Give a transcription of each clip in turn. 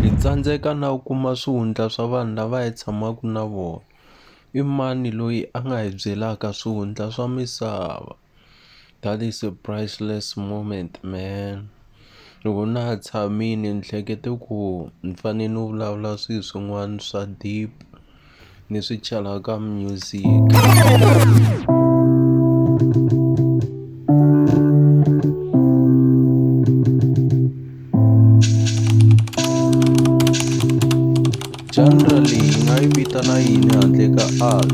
Hi tsandzeka na ku kuma swihundla swa vanhu lava hi tshamaka na vona. I mani loyi a nga hi byelaka swihundla swa misava? That is a priceless moment man. Loko na ha tshamile ni hlekete ku ni fanele ni vulavula swilo swin'wana swa deep ni swi chela ka music. Genre leyi hi nga yi vitana yini handle ka art,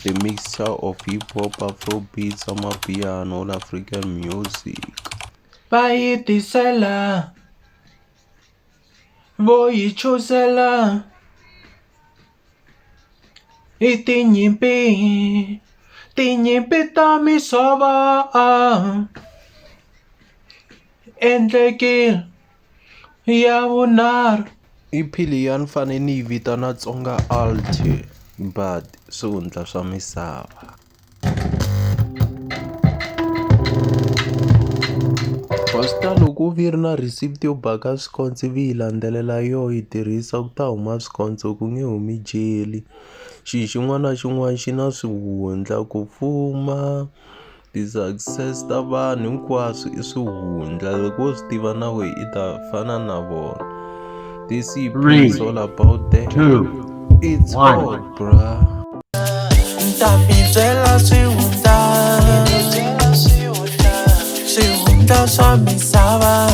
the mixture of hip hop, afrobeats, amapiano, all African music. Va yi tisela vo yi chusela i tinyimpi tinyimpi ta misava endlekile ya vunharhu. EP leyi a ni fanele ni yi vitana Tsonga Alt but swihundla swa misava. Hosta loko u vi ri na receipt yo baka swikotsi ivi yi landzelela yoho yi tirhisa ku ta huma swikotsi ku nge humi jeli. Xilo xin'wana na xin'wana xi na swihundla ku fuma ti-success ta vanhu hinkwaswo i swihundla loko wo swi tiva na wena i ta fana na vona. This EP is all about that. It's hot bruh. Ta mi byela swihundla swihundla swa misava.